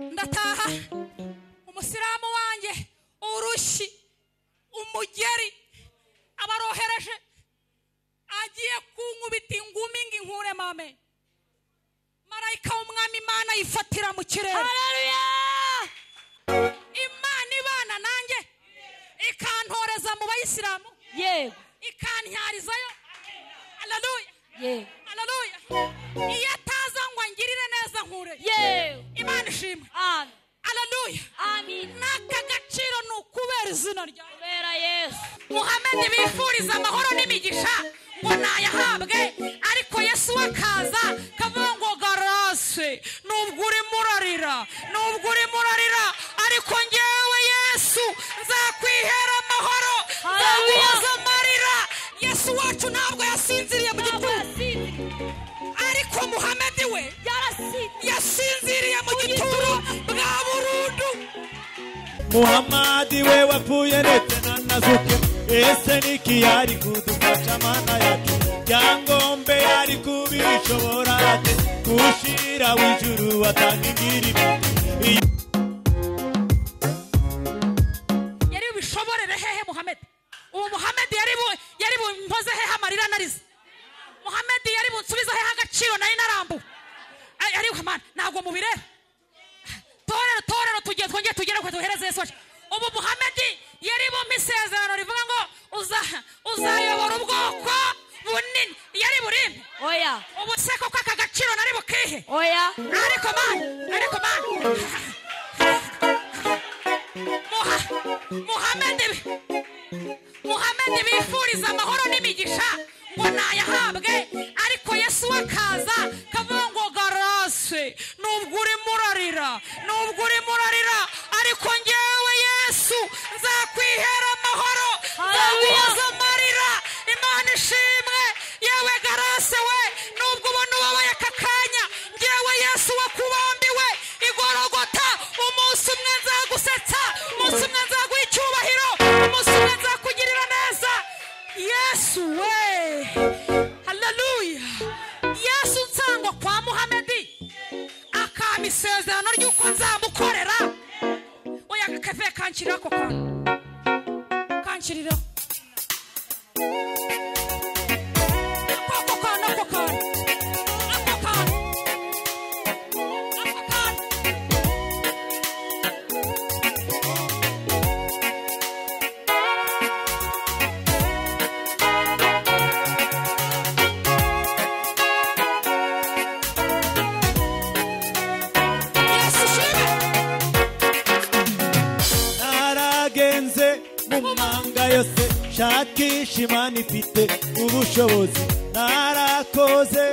Ndataha umusilamu wanjye urushyi umugeri abarohereje agiye kunkubita ingumi ngo inkure mame. Marayika w'umwami Imana yifatira mu kirere. Haleluya! Imana ibana nanjye ikantoreza mu bayisilamu. Yego. Ikantyarizayo. Haleluya. Yego. Haleluya. Iyo ataza ngo angirire neza nkure. Yego. Imana ishimwe. Amen. Haleluya. Amen. N'aka gaciro ni ukubera izina ryawe. Kubera Yesu. Muhammed bifuriza amahoro n'imigisha ngo nayahabwe, ariko Yesu akaza kavuga ngo garase, nubwo urimo urarira, nubwo urimo urarira, ariko njyewe Yesu nzakwihera amahoro, nzaguhoza amarira. Yesu wacu ntabwo yasinziriye mu gituro, ariko Muhammed we yasinziriye mu gituro bwa burundu. Muhammadi we wapfuye ndetse nanazuke, ese niki yari kudufasha mana yacu? Ryangombe yari kubishobora ate gushira w'ijuru atanga ingirimo? Yari ubishoborere hehe Muhammed? Uwo Muhammed yari bumpoze hehe amarira narize? Muhammed yari bunsubiza hehe agaciro nari narambu? Ari mana ntabwo mubireba. Torero torero tugiye twongeye tugere ko tuhereze Yesu wacu. Ubu Muhammed yari bumpa isezerano rivuga ngo uzayobora ubwoko bunini, yari burimpe? Oya. Ubu se koko aka gaciro nari bukihe? Oya. Ariko man, ariko man. Muhammed bifuriza amahoro n'imigisha ngo nayahabwe, ariko Yesu akaza kavuga ngo garase, nubwo urimo urarira, nubwo urimo urarira, ariko njyewe Yesu nzakwihera amahoro, nzaguhoza amarira. Imana ishimwe. Yewe garase we, nubwo ubona ubabaye aka kanya, njyewe Yesu wakubambiwe igorogota, umunsi umwe nzagusetsa, umunsi umwe nzaguha icyubahiro, umunsi umwe nzakugirira neza. Yesu we, haleluya. Yesu nsangwa kwa Muhammed akampa isezerano ry'uko nzamukorera. Oya keve kankirira ako kantu, kankirira ako kantu, ako kantu, ako kantu, ako kantu. Yesu shimwe. Naragenze mu manga yose shakisha Imana ifite ubushobozi, narakoze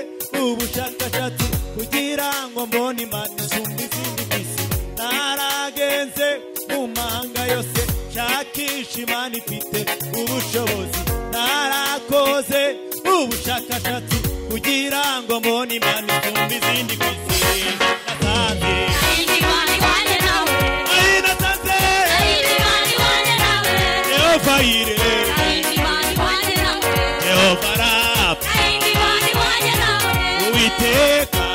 ubushakashatsi kugira ngo mbone Imana isumba izindi ku isi. Naragenze mu manga yose shakisha Imana ifite ubushobozi, narakoze ubushakashatsi kugira ngo mbone Imana isumba izindi ku isi. Nasanze Ai, nasanze Yehova Yire, Yehova Rafa, Uwiteka,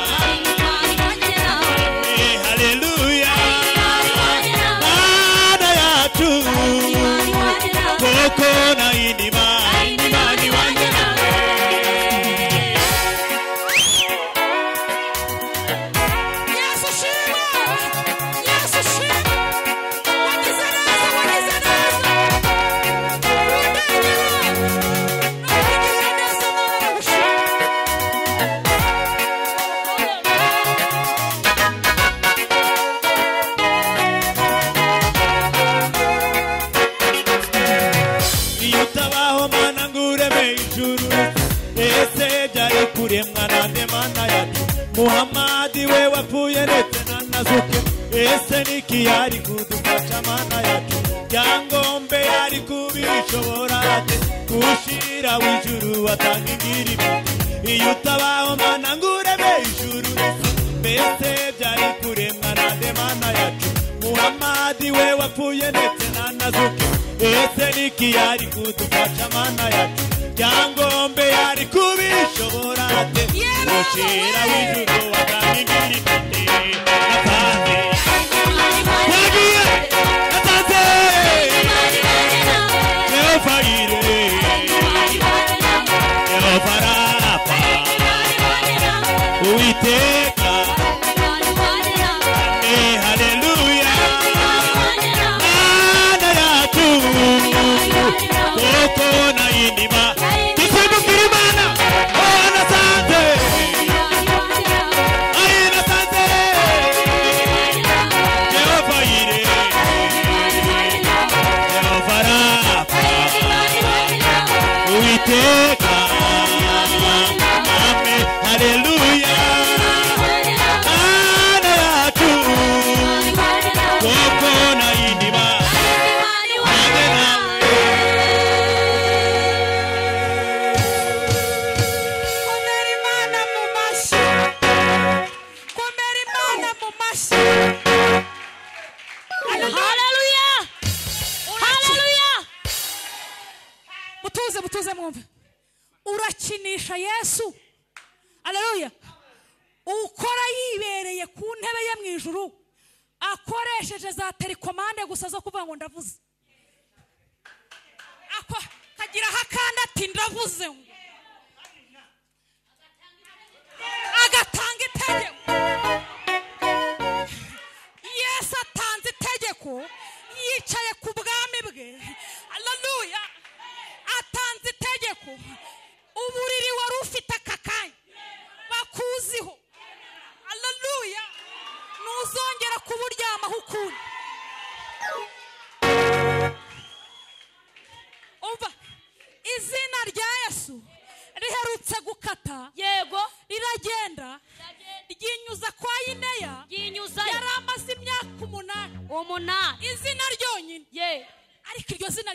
haleluya, Mana yacu, koko na inima, Imana iwanjye nawe. Yesu shimwe, Yesu shimwe. Wagize neza, wagize neza. Urundengero, nukugirira neza Mana ndagushima. Iyo utabaho mana ngo ureme ijuru, ese byari kuremwa nande mana yacu? Muhammadi we wapfuye ndetse nanazuke, ese niki yari kudufasha mana yacu? Ryangombe yari kubishobora ate gushira w'ijuru atanga ingirimo? Iyo utabaho mana ngo ureme ijuru, mbese byari kuremwa nande mana yacu? Muhammadi we wapfuye ndetse nanazuke, ese niki yari kudufasha mana yacu? Ryangombe yari kubishobora ate gushira w'ijuru atanga ingirimo? Nasanze Mwumve, urakinisha Yesu. Haleluya. Ukora yibereye ku ntebe ye mu ijuru, akoresheje za telekomande gusa zo kuvuga ngo ndavuze, kagira hakanda ati ndavuze, agatanga itegeko. Yesu atanze itegeko, yicaye ku bwami bwe. Haleluya. Atanze itegeko, uburiri wari ufite aka kanya bakuziho. Haleluya. Ntuzongera kuburyamaho ukundi. Umva, izina rya Yesu riherutse gukata. Yego. Riragenda ryinyuza kwa Yineya. Yari amaze imyaka 8. Izina ryonyine. Ariko iryo zina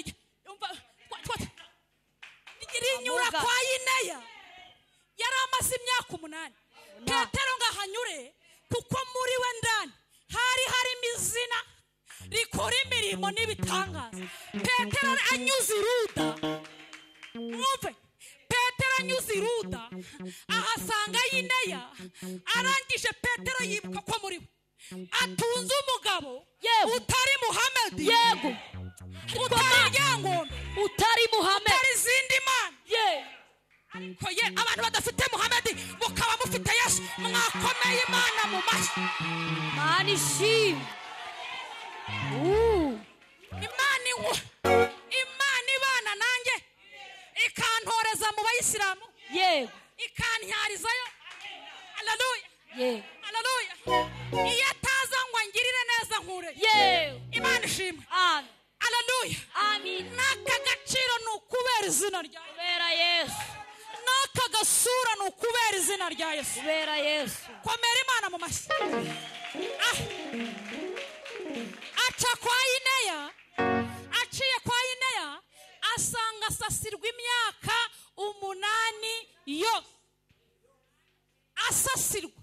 rinyura kwa Yineya. Yari amaze imyaka 8. Petero ngo ahanyure, kuko muri we ndani hari harimo izina rikora imirimo n'ibitangaza. Petero anyuze i Luda. Mwumve, Petero anyuze i Luda ahasanga Yineya. Arangije Petero yibuka ko muri we atunze umugabo utari Muhamedi, yego, utari Ryangombe, utari Muhamedi, utari izindi mana. Ariko ye, abantu badafite Muhamedi mukaba mufite Yesu, mwakomeye Imana mu mashyi. Mana ishimwe. Imana ibana nanjye, ikantoreza mu bayisilamu, yego, ikantyarizayo. Haleluya. Yego. Haleluya. Iyo ataza ngo angirire neza nkure. Yego. Imana ishimwe. Amen. Haleluya. Amen. N'aka gaciro ni ukubera izina rya kubera Yesu. N'aka gasura ni ukubera izina rya Yesu. Kubera Yesu. Komera Imana mu mashyi. Aca kwa Yineya, aciye kwa Yineya asanga asasirwa imyaka 8 yose. Asasirwa.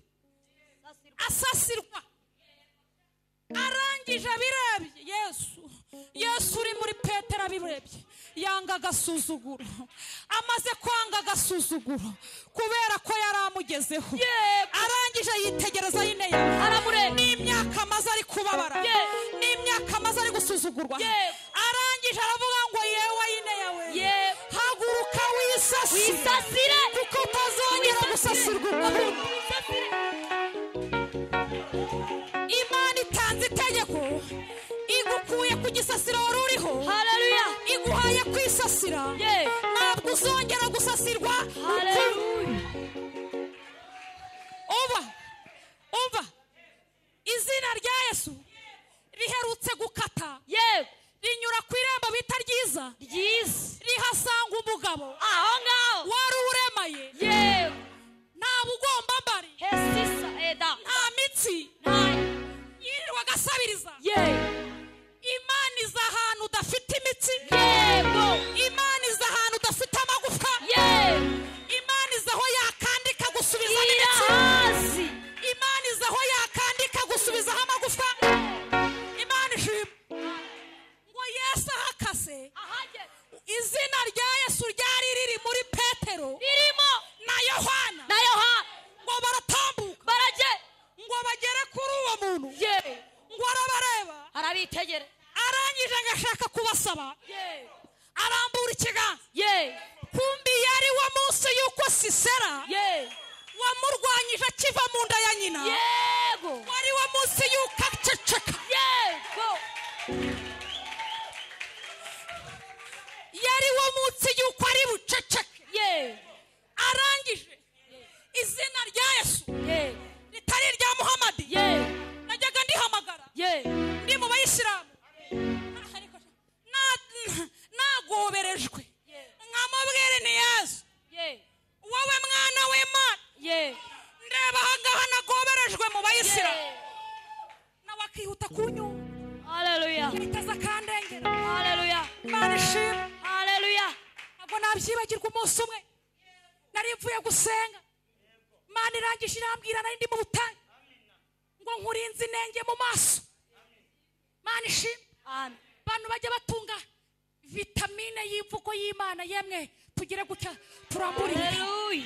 Asasirwa. Arangije abirebye Yesu. Yesu uri muri Petero abirebye, yanga agasuzuguro. Amaze kwanga agasuzuguro kubera ko yari amugezeho. Arangije yitegereza Yineya, aramureba. N'imyaka amaze ari kubabara, n'imyaka amaze ari gusuzugurwa. Arangije aravuga ngo yewe Yineya we, haguruka wisasire, kuko utazongera gusasirwa ukundi. Imana itanze itegeko, igukuye ku gisasiro wari uriho. Haleluya. Iguhaye kwisasira. Ntabwo uzongera gusasirwa. Haleluya. Umva, izina rya Yesu riherutse gukata. Yego. Rinyura ku irembo bita ryiza. Ryiza. Rihasanga umugabo aho ngaho wari uremaye. Yego. Nta bugomba mbari, hesisa eda, nta mitsi, yirirwa agasabiriza. Yego. Imana iza ahantu udafite imitsi. Yego. Imana iza ahantu udafite amagufwa. Yego. Imana iza aho yakandika gusubiza imitsi. Imana iza aho yakandika gusubizaho amagufwa. Imana ishimwe. Ngo Yesu ahakase, izina rya Yesu ryari riri muri Petero ririmo na Yohana. Ngo baratambuka, barajye, ngo bagere kuri uwo muntu. Ngo arabareba, arabitegere. Arangije agashaka kubasaba, arambura ikiganza. Kumbi yari wa munsi yuko Sisera wamurwanyije akiva mu nda ya nyina. Yego. Wari wa munsi yuko aceceka. Yego. Yari wa munsi yuko ari buceceke. Yego. Arangije izina rya Yesu Yego. ritari irya Muhamadi. Yego. Najyaga ndihamagara. Yego. Ndi mu bayisilamu. Nagoberejwe. Nkamubwira nti Yesu, wowe mwana w'Imana, ndeba ahangaha nagoberejwe mu bayisilamu. Nawe akihuta kunyumva. Haleluya. Yahitaza akandengera. Haleluya. Imana ishimwe. Haleluya. Ntabwo nabyibagirwa umunsi umwe nari mvuye gusenga, Imana irangije irambwira, nari ndi mu butayu, ngo nkurinze inenge mu maso. Imana ishimwe. Amen. Abantu bajya batunga vitamine y'imvugo y'Imana, yemwe Tugire gutya turamburire. Haleluya.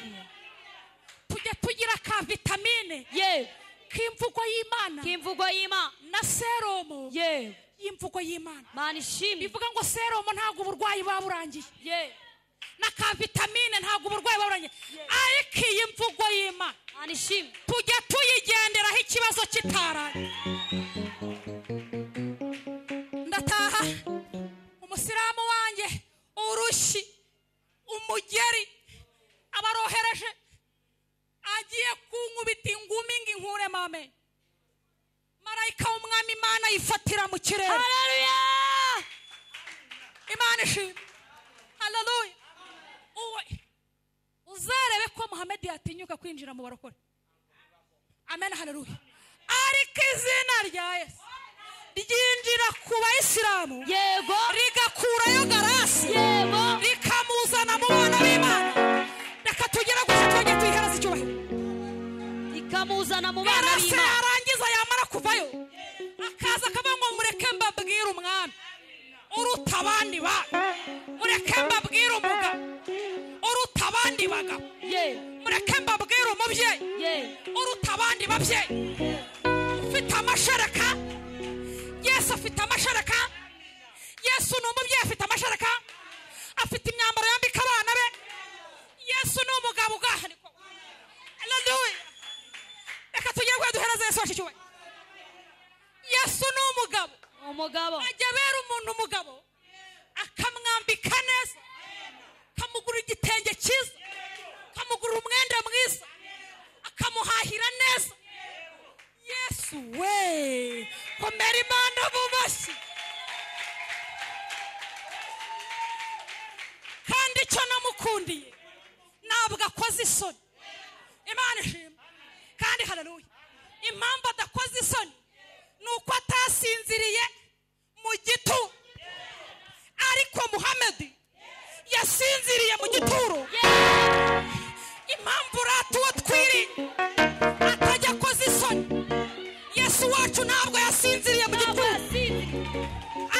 Tujye tugira ka vitamine. Yego. K'imvugo y'Imana. K'imvugo y'Imana. Na seromo. Yego. Y'imvugo y'Imana. Mana ishimwe. Bivuga ngo seromo ntabwo uburwayi buba burangiye. Yego. Na ka vitamine ntabwo uburwayi buba burangiye. Ariko iyi mvugo y'Imana. Mana ishimwe. Tujya tuyigenderaho ikibazo kitarangiye. Ndataha umusilamu wanjye urushyi umugeri abarohereje agiye kunkubita ingumi ngo inkure mame. Marayika w'umwami Imana yifatira mu kirere. Haleluya. Imana ishimwe. Haleluya. Uwe uzarebe ko Muhammad yatinyuka kwinjira mu barokore. Amen, haleluya. Ariko izina rya Yesu ryinjira ku bayisilamu. Yego. Rigakurayo garasi. Yego. Rikamuzana mu bana b'Imana. Reka tugera gusa twongeye tuyihereze icyubahiro. Rikamuzana mu bana Garasi b'Imana. yarangiza yamara kuvayo akaza akavuga ngo mureke mbabwire umwami uruta abandi ba, mureke mbabwire umugabo uruta abandi bagabo, Yego. mureke mbabwire umubyeyi Yego. uruta abandi babyeyi, ufite amashereka. Yesu afite amashereka. Yesu ni umubyeyi afite amashereka, afite imyambaro yambika abana be. Yesu ni umugabo ugahanikwa. Haleluya. Reka tugere kuri duhereze Yesu wacu icyubahiro. Yesu ni umugabo. Umugabo. Ajya abera umuntu umugabo akamwambika neza, akamugurira igitenge cyiza, akamugurira umwenda mwiza, akamuhahira neza. Yesu we, komera Imana mu mashyi. Kandi icyo namukundiye ntabwo akoze isoni. Imana ishimwe. Kandi haleluya. Impamvu adakoze isoni ni uko atasinziriye mu gituro. Ariko Muhammad yasinziriye mu gituro. Impamvu rata uwo twiri atajya akoze isoni. Yesu wacu ntabwo yasinziriye mu Ntabwo gituro. yasinziriye.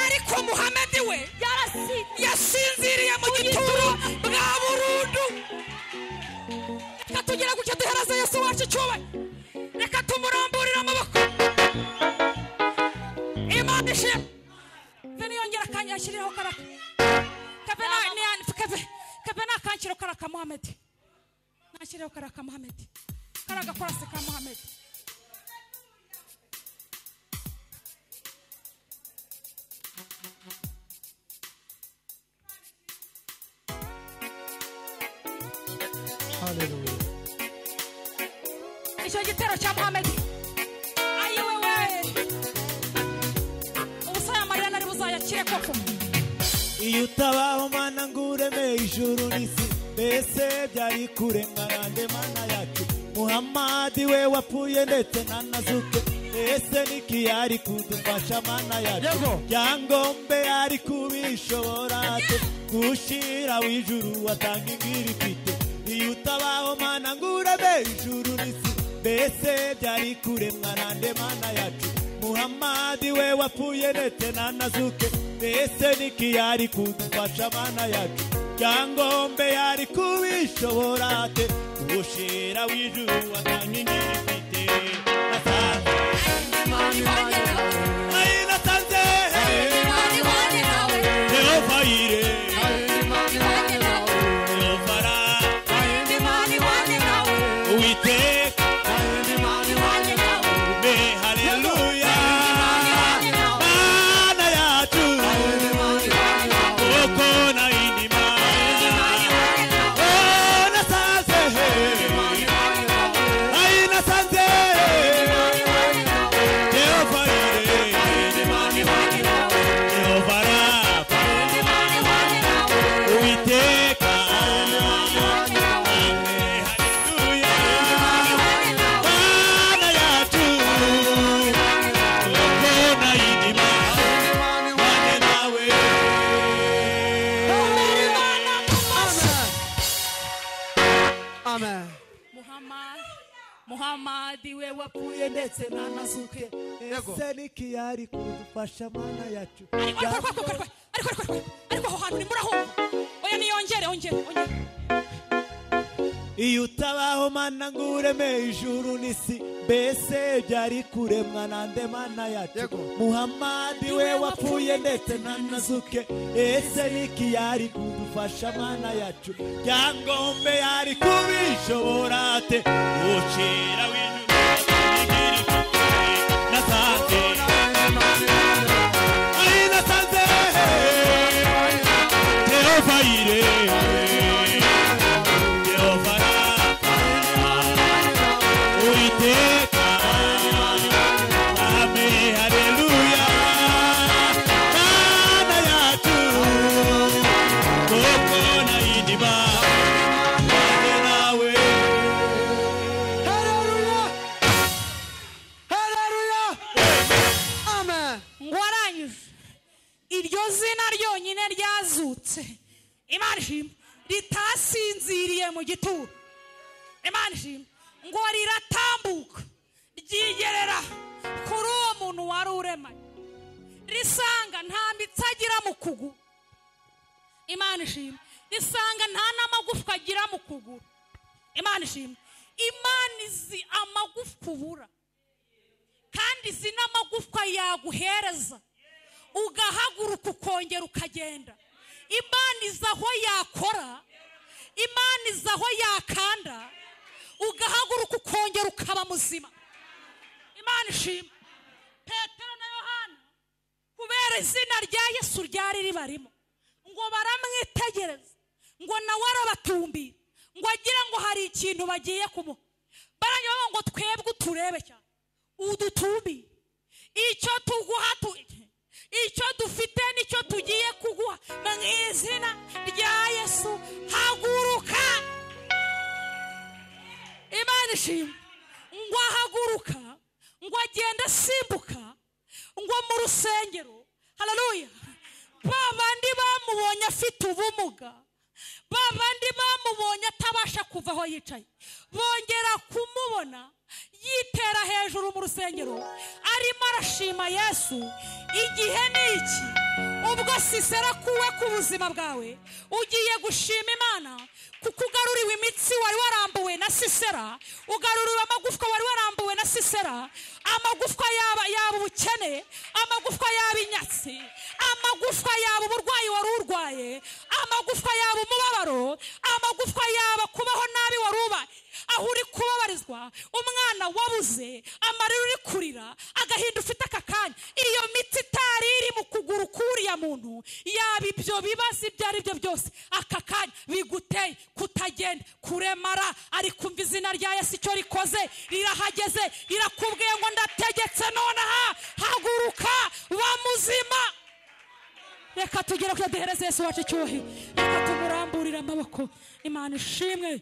Ariko Muhammad we Yarasinziriye. yasinziriye mu gituro bwa burundu. Reka tugere gutya duhereze Yesu wacu icyubahiro. Reka tumuramburire amaboko. Imana ishimwe. Ve niyongera akanya yashyirireho karaka. Kave kave nakanshyiraho karaka Muhammad. Nashyirireho karaka Muhammad. Karaka korase ka Muhammad. Haleluya. Icyo gitero cya Muhammad. Ayiwewe. Ubusa aya marira nari buzayakire koko. Iyo utabaho Mana ngo ureme ijuru n'isi, mbese byari kuremwa nande Mana yacu? Muhammad we wapfuye ndetse nanazuke, ese niki yari kudufasha Mana yacu? Yego. Byangombe yari kubishobora ate? Gushira w'ijuru watanga ingiri ifite. Iyo utabaho Mana ngo ureme ijuru n'isi, mbese byari kuremwa nande Mana yacu? Muhammad we wapfuye ndetse nanazuke, mbese niki yari kudufasha Mana yacu? Byangombe yari kubishobora ate? Gushira w'ijuru watanga ingiri ifite. Nasanze, ayi nasanze, Yehova yire, Yehova ra, Uwiteka, me haleluya, Mana yacu, kuko na inima, oh nasanze, ayi nasanze, Yehova yire, Yehova Rafa, Uwiteka, haleluya, Mana yacu, kuko na inima, Mana nawe. Amen. Muhammad, Muhammad we wapfuye ndetse nanazuke. Yego. Ese niki yari kudufasha Mana yacu? Ariko ariko ariko ariko ariko ariko ariko aho hantu nimurahumva. Oya niyongere. Wongere ongere ongere. Iyo utabaho mana ngo ureme ijuru n'isi, mbese byari kuremwa nande mana yacu? Muhammadi we wapfuye ndetse nanazuke, ese niki yari kudufasha mana yacu? Ryangombe yari kubishobora ate? Ucira w'ijuru nasanze, ari nasanze Jehova ire, Jehova Uwiteka, amen, haleluya, Mana yacu, koko nayindima nawe. Haleluya! Haleluya! Amen. Ngo arangije iryo zina ryonyine ryazutse, Imana ishimwe, ritasinziriye mu gituro, Imana ishimwe, ngo riratambuka ryigerera kuri uwo muntu wari uremanye, risanga nta mitsi agira mu kuguru, Imana ishimwe, risanga nta n'amagufwa agira mu kuguru, Imana ishimwe. Imana izi amagufwa ubura, kandi izi n'amagufwa yaguhereza ugahaguruka ukongera ukagenda. Imana izi aho yakora, Imana izi aho yakanda, ugahaguruka ukongera ukaba muzima. Imana ishimwe. Petero na Yohana kubera izina rya Yesu ryari ribarimo, ngo baramwitegereza, ngo nawe arabatumbira, ngo agira ngo hari ikintu bagiye kumuha. Barangira bavuga ngo twebwe uturebe cyane, udutumbire, icyo tuguha icyo dufite nicyo tugiye kuguha, mu izina rya Yesu haguruka. Imana ishimwe. Ngo ahaguruka, ngo agenda asimbuka, ngo mu rusengero, haleluya, ba bandi bamubonye afite ubumuga, ba bandi bamubonye atabasha kuva aho yicaye, bongera kumubona yitera hejuru mu rusengero arimo arashima Yesu. Igihe ni iki ubwo Sisera kuwe ku buzima bwawe ugiye gushima Imana, kuko ugaruriwe imitsi wari warambuwe na Sisera, ugaruriwe amagufwa wari warambuwe na Sisera, amagufwa yaba ubukene, amagufwa yaba inyatsi, amagufwa yaba uburwayi wari urwaye, amagufwa yaba umubabaro, amagufwa yaba kubaho nabi wari ubaye, aho uri kubabarizwa, umwana wabuze, amarira uri kurira, agahinda ufite aka kanya, iyo mitsi itari iri mu kuguru k'uriya muntu, yaba ibyo bibazo ibyo ari byo byose aka kanya biguteye kutagenda, kuremara, ariko umva izina rya Yesu icyo rikoze, rirahageze, rirakubwiye ngo ndategetse nonaha, haguruka ba muzima. Reka tugere kuri duhereze Yesu wacu icyubahiro, reka tumuramburire amaboko. Imana ishimwe.